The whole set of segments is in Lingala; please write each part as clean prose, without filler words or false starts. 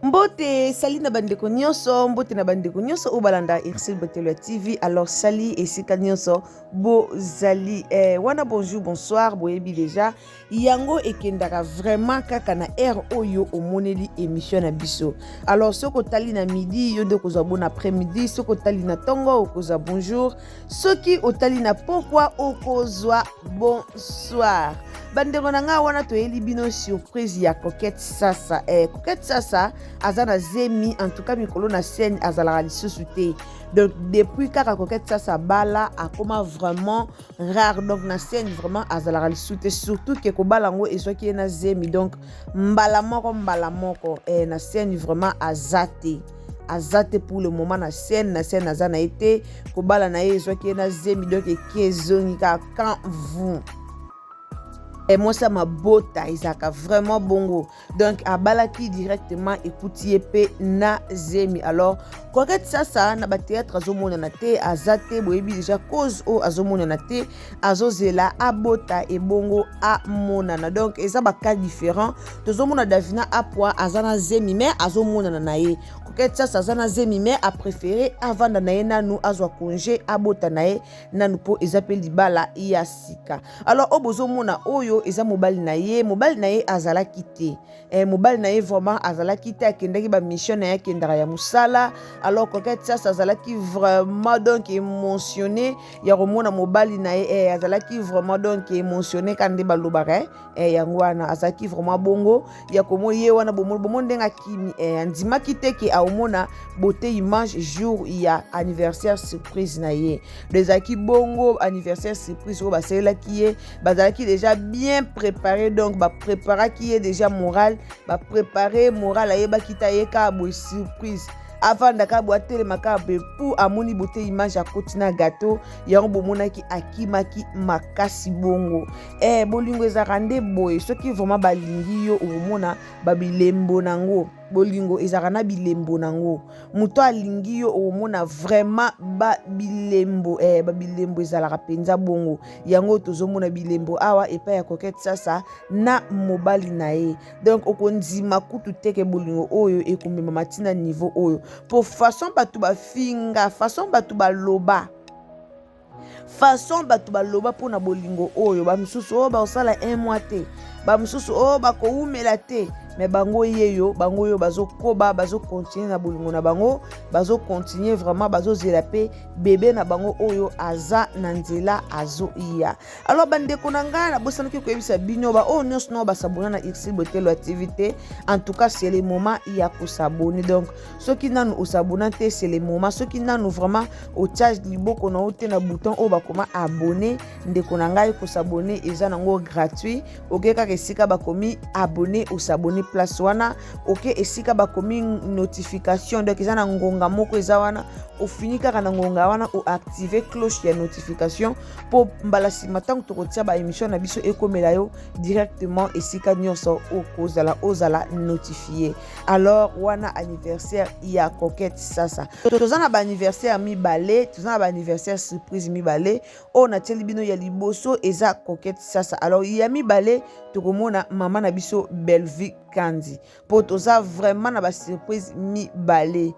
Mbote sali na bandeko nyonso, mbote na bandeko nyonso oyo balanda Ursule Botelo ya TV. Alors sali esika nyonso bozali eh, wana bonjour bonsoir, boyebi deja yango ekendaka vraiment kaka na heure oyo omoneli émission na biso. Alors soki otali na midi yo nde okozwa bon après midi, soki otali na ntongo okozwa bonjour, soki otali na pokwa okozwa bonsoir. Bandeko na ngai, wana toyeli bino surprise ya Coquette Sasa. Coquette Sasa aza na zemi, en tout cas mikolo na scène azalaka lisusu te. Donc depuis kaka Coquette Sasa bala akoma vraiment rare, donc na scène vraiment azalaka lisusu te, surtout ke kobala yango ezwaki ye na zemi, donc mbala moko mbala moko na scène vraiment aza te, aza te pour le moment na scène, na scène aza na ye te. Kobala na ye ezwaki ye na zemi, donc eke ezongi kaka quand vous mwasi ya mabota ezalaka vraiment bongo. Donc abalaki directement, ekuti ye mpe na zemi. Alors Coquette Sasa na bathéâtre azomonana te, aza te, boyebi déjà cause oyo azomonana te, azozela abota ebongo amonana. Donc eza bacas différent. Tozomona Davina Apwa aza na zemi mais azomonana na ye. Coquette Sasa aza na zemi mais apréféré avanda na ye nanu, azwa congé, abota na ye nanu, mpo eza mpe libala ya sika. Alors oyo bozomona oyo eza mobali na ye. Mobali na ye azalaki te, mobali na ye vraiment azalaki te, akendaki bamission na ye, akendaka ya mosala. Alors Coquette Sasa azalaki vraiment donc émotionné ya komona mobali na ye, azalaki vraiment donc émotionné ka nde balobaka, yango wana azalaki vraiment bongo ya komona ye wana. Bomoni ndenge akimi, andimaki te ke aomona Beauté Image jour ya anniversaire surprise na ye. Donc ezalaki bongo anniversaire surprise oyo basalelaki ye, bazalaki déjà bien préparé, donc bapréparaki ye déjà moral, bapréparé moral, ayebaki te, aye kaka boye surprise, avandaka boye, atelemaka boye pu amoni Beauté Image akoti na gâteau. Yango bomonaki akimaki makasi bongo. Bolingo ezalaka nde boye, soki vraiment balingi yo, okomona babilembo nango. Bolingo ezalaka na bilembo nango. Moto alingi yo, okomona vraiment babilembo, babilembo ezalaka mpenza bongo. Yango tozomona bilembo awa epai ya Coquette Sasa na mobali na ye. Donc okondima kutu teke bolingo oyo ekomemama ntina niveau oyo, po façon bato bafinga, façon bato baloba, façon bato baloba mpona bolingo oyo, bamisusu oyo bakosala un mois te, bamosusu oyo bakowumela te, me bango yeyo, bango oyo bazokoba, bazocontinue na bolingo na bango, bazocontinue vraiment, bazozela mpe bebe na bango oyo aza na nzela azoya. Alors bandeko na ngai, nabosanaki koyebisa bino, baoyo nyonso nao basabona na Ursule Botelo ya TV te, en tout cas c'est le moment ya kosabone. Donc soki nanu osabona te, c'est le moment. Soki nanu vraiment otia liboko na yo te na bouton oyo bakoma abonné, ndeko na ngai, kosabone eza nango gratuit. Oke kaka esika bakomi abonné, osabone place wana. Oke esika bakomi notification, donc eza na ngonga moko eza wana, ofini kaka na ngonga wana, oactive cloche ya notification, mpo mbala nsima ntango tokotia baémission na biso ekomela yo directement esika nyonso okozala, ozala notifie. Alors wana anniversaire ya Coquette Sasa. Toza na baanniversaire mibale, toza na baanniversaire surprise mibale oyo natieli bino. Ya liboso eza Coquette Sasa. Alors ya mibale tokomona mama na biso Bellevue Kandi, mpo toza vraiment na basurprise mibale.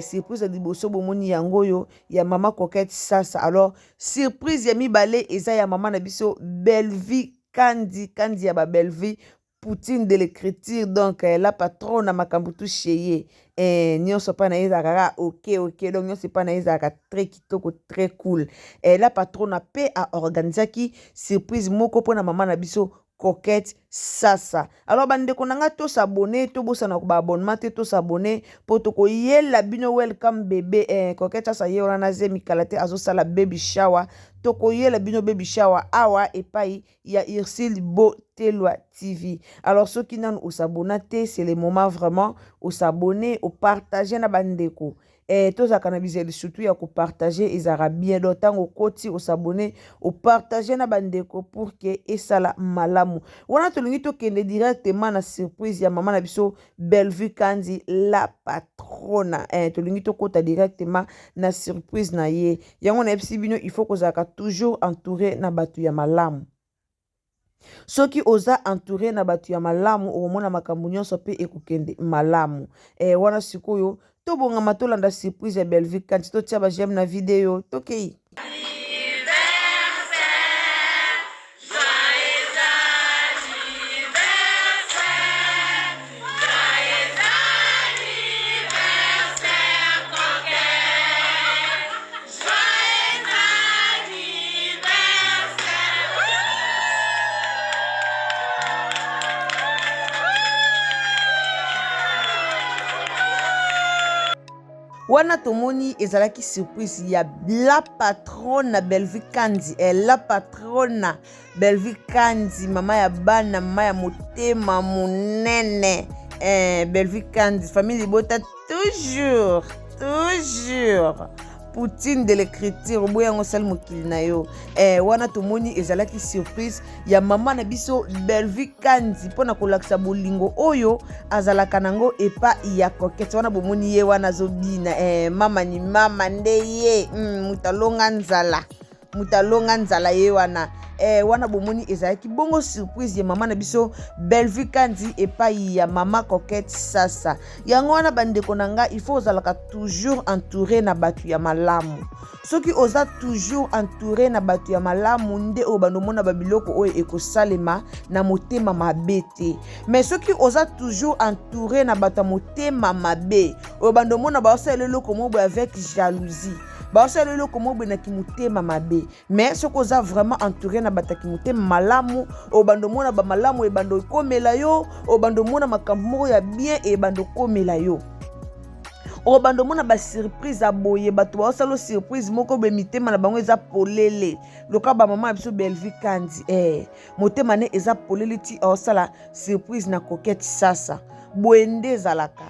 Surprise ya liboso bomoni yango oyo ya mama Coquette Sasa. Alors surprise ya mibale eza ya mama na biso Bellevue Kandi, Kandi ya babellevue, Poutine de l'écriture, donc la patronne na makambo tu chez ye, nyonso mpa na ye ezalaka kaka ok, donc nyonso epa na ye ezalaka très kitoko, très cool. La patronne mpe aorganisaki surprise moko mpona mama na biso. Coquette Sasa. Alors bandeko na nga to s'abonner, tobosana ba abonnement te, to s'abonner po tokoyela bino welcome bebe eh, Coquette Sasa ye wana na zemi kala te azosala baby shower, tokoyela bino baby shower awa epai ya Ursule Botelwa TV. Alors soki nanu osabona te, c'est le moment vraiment osabonner, opartager na bandeko. Eh, tozalaka na bizali surtout ya kopartage ezalaka bien donc ntango okoti osabone opartage na bandeko pour ke esala malamu wana tolingi tokende directement na surprise ya mama na biso Bellevue Kanzi la patrona eh, tolingi tokota directement na surprise na ye yango nayebisi bino il faut kozalaka toujours entouré na bato ya malamu Soki oza entoure na bato ya malamu okomona makambo nyonso pe ekokende malamu. Eh, wana sikoyo tobongama tolanda surprise ya Bellevue Kanti totia ba j'aime na video tokei. Wana tomoni ezalaki surprise ya la patrona Bellevue Kandy eh, la patrona Bellevue Kandy mama ya bana mama ya motema monene eh, Bellevue Kandy famille libota toujours toujours poutine de l'écriture oboyi yango osali mokili na yo eh, wana tomoni ezalaki surprise ya mama na biso Bellevue Kandy mpo na kolakisa bolingo oyo azalaka nango epa ya Coquette wana bomoni ye wana azobina eh, mama ni mama nde ye moto alonga nzala moto alonga nzala ye wana eh, wana bomoni ezalaki bongo surprise ya mama na biso Bellevue Kandy epai ya mama Coquette Sasa. Yango wana bandeko na nga, il faut ozalaka toujours entouré na bato ya malamu. Soki oza toujours entouré na bato ya malamu nde oyo bando omona babiloko oyo ekosalema na motema mabe te. Mais soki oza toujours entouré na bato ya motema mabe oyo bando omona baosalela eloko moko boye avec jalousie, baosala eloko moko boye na kimotema mabe. Mais soki oza vraiment entouré na bato ya kimotema malamu, obanda omona bamalamu ebanda ekomela yo, obanda omona makambo moko ya bien ebanda okomela yo, obanda omona basurprise ya boye, bato baosala surprise moko boye mitema na bango eza polele lokola bamama ya biso Bellevue Kandy eh, motema ne eza polele ti aosala surprise na Coquette Sasa. Boye nde ezalaka.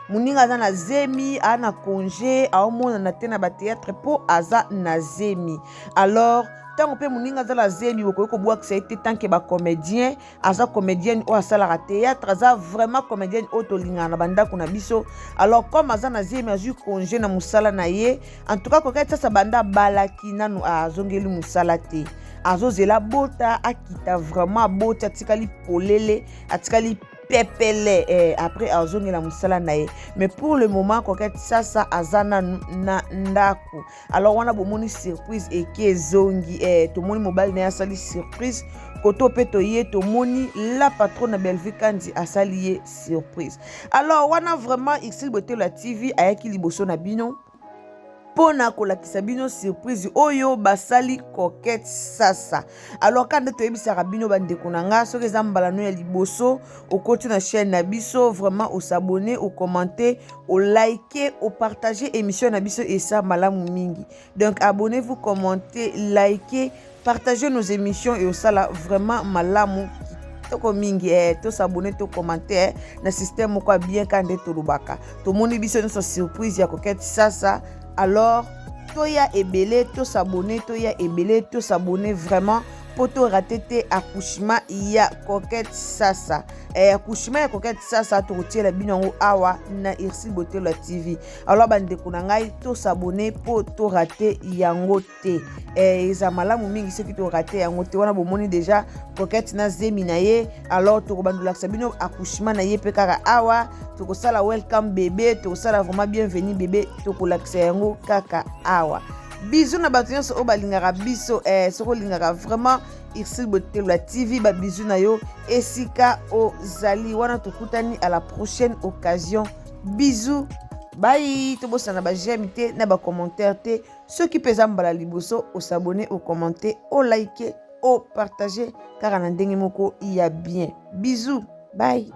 Moninga aza na zemi, aza na congé, aomonana te na batheatre mpo aza na zemi. Alors ntango mpe moninga aza na zemi, bokoki kobwakisa ye te tant que bacomédien. Aza comédienne oyo asalaka théâtre, aza vraiment comédienne oyo tolingaka na bandako na biso. Alors comme aza na zemi, azwi congé na mosala na ye. En tout cas Coquette Sasa banda abalaki nanu azongeli mosala te, azozela bota akita vraiment aboti, atikali polele, atikali pepele eh, après azongela mosala na ye. Mais pour le moment Coquette Sasa aza nanu na ndako. Alors wana bomoni surprise eke ezongi eh, tomoni mobali na ye asali surprise koto mpe toye tomoni la patronne Bellevue Kandy asali ye surprise. Alors wana vraiment Ursule Botelwa TV ayaki liboso na bino mpona kolakisa bino surprise oyo basali Coquette Sasa. Alors ka nde toyebisaka bino bandeko na nga, soki eza mbala no ya liboso okoti na chaîne na biso, vraiment osabonne, okommente, olike, opartage émission na biso esa malamu mingi. Donc abonnez-vous, commentez, likez, partagez nos émissions et osala vraiment malamu kitoko mingi. Eh, tosabonne, tokommente eh, na système moko ya bien ka nde tolobaka. Tomoni biso nyonso surprise ya Coquette Sasa. Alors toya ebele tosabonne, toya ebele tosabonne vraiment po to rate te accouchement ya Coquette Sasa. Eh, accouchement ya Coquette Sasa tokotiela bino yango awa na Ursule Botelwa TV. Alors bandeko na ngai tosabonne po to rate yango te. Eh, eza malamu mingi soki to rate yango te. Wana bomoni deja Coquette na zemi na ye. Alors tokobandolakisa bino accouchement na ye pe kaka awa, tokosala welcome bébé, tokosala vraiment bienvenue bébé, tokolakisa yango kaka awa. Bisous na bato nyonso oyo balingaka biso. Eh, soki olingaka vraiment Ursule Botelwa TV, ba bisous na yo esika ozali. Wana tokutani à la prochaine occasion. Bisous, bye. Tobosana ba j'aime te na ba commentaire te. Soki mpe eza mbala liboso osabone, okommente, olike. Opartage kaka na ndenge moko ya bien. Bisous, bye.